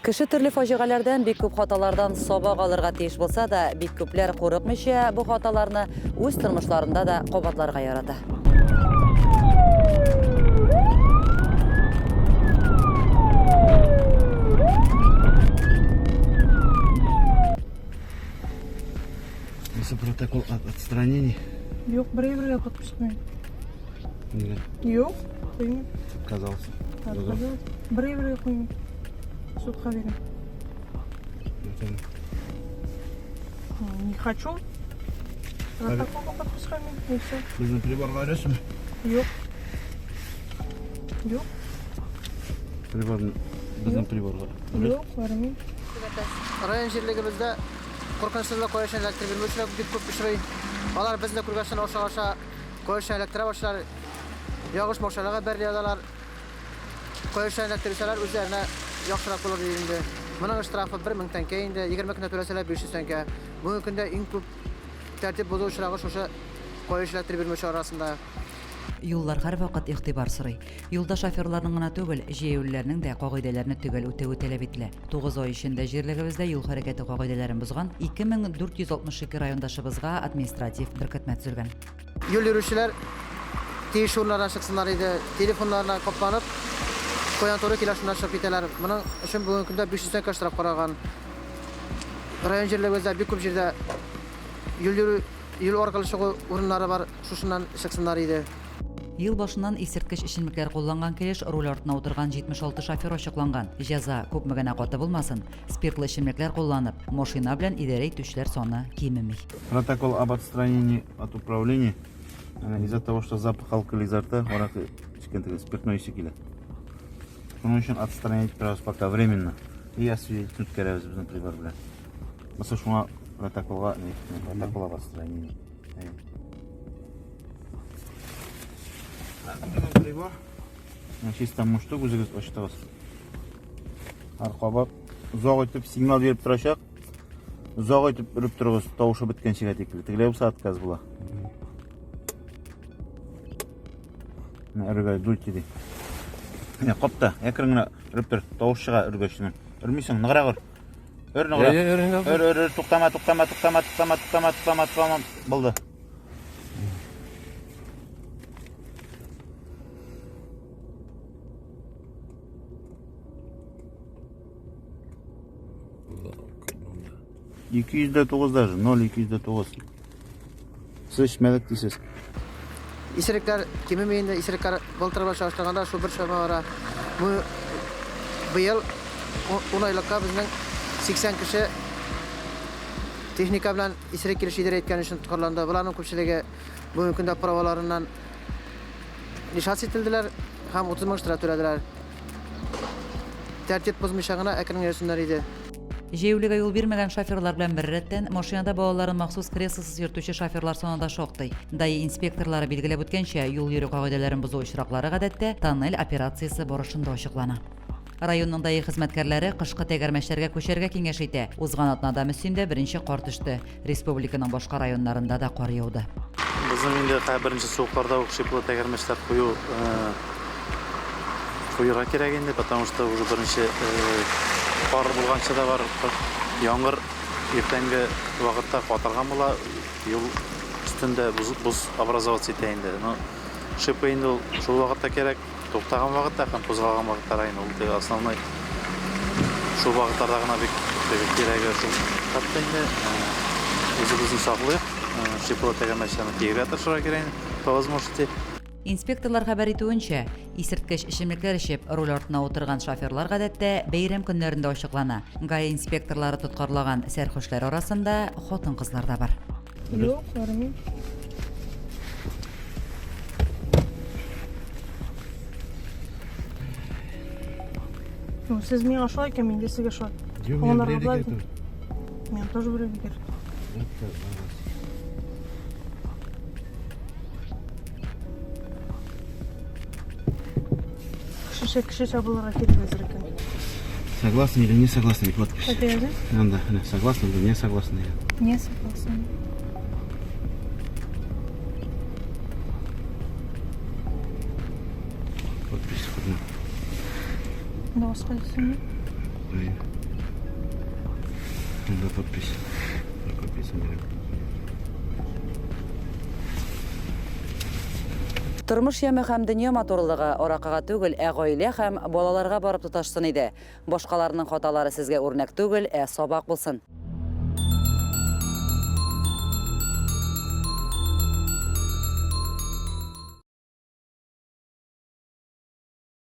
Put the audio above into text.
Кеше төрле фаҗигаләрдән, бик күп хаталардан сабак алырга тиеш булса да, бик күпләр курыкмыйча бу хаталарны үз тормышларында да кабатларга ярата. Если протокол об отстранении. Юк, бер бергә подписываем. Нигә? Юк, куймыйм. Отказался. Отказалась. Бер бергә куймыйм. Судка бирәм. Не хочу. Протоколга подписываем, и все. Безнең приборга өрәсеңме? Юк. Юк. Приборны безнең приборга. Юк, бармыйм. Район җирлегебездә куркынычсызлык каешын эләктереп йөрмәүчеләр бик күп очрый. Алар безне күргәчтән аша-аша каешын эләктерә башлар. Ягыш машинага бәрелә язалар. Каешын эләктерсәләр үзләренә яхшырак булыр иде инде. Моның штрафы 1000 тәңкә инде, 20 көндә түләсәләр 500 тәңкә. Бүгенге көндә иң күп тәртип бозу очрагы шушы каеш эләктереп йөрмәүчеләр арасында. Юллар һәрвакыт игътибар сорый. Юлда шоферларның гына түгел, җәяүлеләрнең дә кагыйдәләрне төгәл үтәве таләп ителә. 9 ай эчендә җирлегебездә юл хәрәкәте кагыйдәләрен бозган 2462 райондашыбызга административ беркетмә төзелгән. Юл йөрүчеләр тиеш урыннардан чыксыннар иде, телефоннарына капланып, каян туры килә шуннан чыгып китәләр. Моның өчен бүгенге көндә 500 тәңкә штраф каралган. Район җирлегебездә бик күп җирдә юл йөрү, юл аркылы чыгу урыннары бар, шушыннан чыксыннар иде. Ел башыннан исерткеч эчемлекләр кулланган килеш руль артына утырган 76 шофер ачыкланган. Җәза күпме генә каты булмасын, спиртлы эчемлекләр кулланып, машина белән идарә итүчеләр саны кимеми. Протокол об отстранении от управления. Из-за того, что запах алкоголя изо рта, аракы эчкән теге спиртной исе килә. Шуның өчен отстранять торабыз пока временно. И освидетельствовать үткәрәбез безнең прибор белән. Булса шуңа протоколга, протокол об отстранении. Прибор. Чисто муштук үзегез ачтыгыз. Аркаба озак итеп сигнал биреп торачак. Озак итеп өреп торыгыз, тавышы беткәнчегә тикле. Тегеләй булса отказ була. Менә өргә дуйте ди. Менә капта, әкрен генә өреп тор, тавыш чыга өргәченең. Өрмисең, ныграк өр. Өр ныграк. Өр, өр, өр, туктама, туктама, туктама, туктама, туктама, туктама, туктама. Булды. 209 даже, 0,209. Сез эчмәдек дисез. Исерекләр кимеми инде, исерекләр былтыр белән чагыштырганда шул бер чама бара. Бу быел 10 айлыкка безнең 80 кеше техника белән исерек килеш идарә иткән өчен тоткарланды. Боларның күпчелеге бүгенге көндә праваларыннан лишаться ителделәр һәм 30 мең штраф түләделәр. Тәртип бозмыйча гына әкрен генә йөрсеннәр иде. Җәяүлегә юл бирмәгән шоферлар белән беррәттән, машинада балаларын махсус креслосыз йөртүче шоферлар саны да шактый. ДАИ инспекторлары билгеләп үткәнчә, юл йөрү кагыйдәләрен бозу очраклары гадәттә тоннель операциясе барышында ачыклана. Районның ДАИ хезмәткәрләре кышкы тәгәрмәчләргә күчәргә киңәш итә. Узган атнада Мөслимдә беренче кар төште. Республиканың башка районнарында да кар яуды. Безнең инде хәзер беренче суыкларда ук шиплы тәгәрмәчләр кую куерга кирәк инде, потому что уже беренче кар булганчы да бар, яңгыр иртәнге вакытта катырган була, юл өстендә боз образоваться итә инде. Но шипы инде ул шул вакытта кирәк. Туктаган вакытта һәм кузгалган вакытлар инде ул теге основной шул вакытларда гына бик теге кирәге шул хәтта инде үзебезне саклыйк, шиплы тәгәрмәчләрне киергә тырышырга кирәк инде по возможности. Инспекторлар хәбәр итүенчә, исерткеч эчемлекләр эчеп, руль артына утырган шоферлар гадәттә бәйрәм көннәрендә ачыклана. ГАИ инспекторлары тоткарлаган сәрхүшләр арасында хатын-кызлар да бар. Юк, бармыйм. Ну, сез миңа шулай икән, мин дә сезгә шулай. Юк, мин Аларга берәү дә болай кирәк түгел. Миңа тоже берәү дә кирәк. Кешечә кешечә булырга кирәк әзер икән. Согласны или не согласны, подпись. Это я здесь? Да, да, согласны или не согласны. Не согласна. Подпись одна. Да, сходите. Правильно. Надо подпись. Подпись берем. Тормыш яме һәм дөнья матурлыгы аракыга түгел, ә гаилә һәм балаларга барып тоташсын иде. Башкаларның хаталары сезгә үрнәк түгел, ә сабак булсын.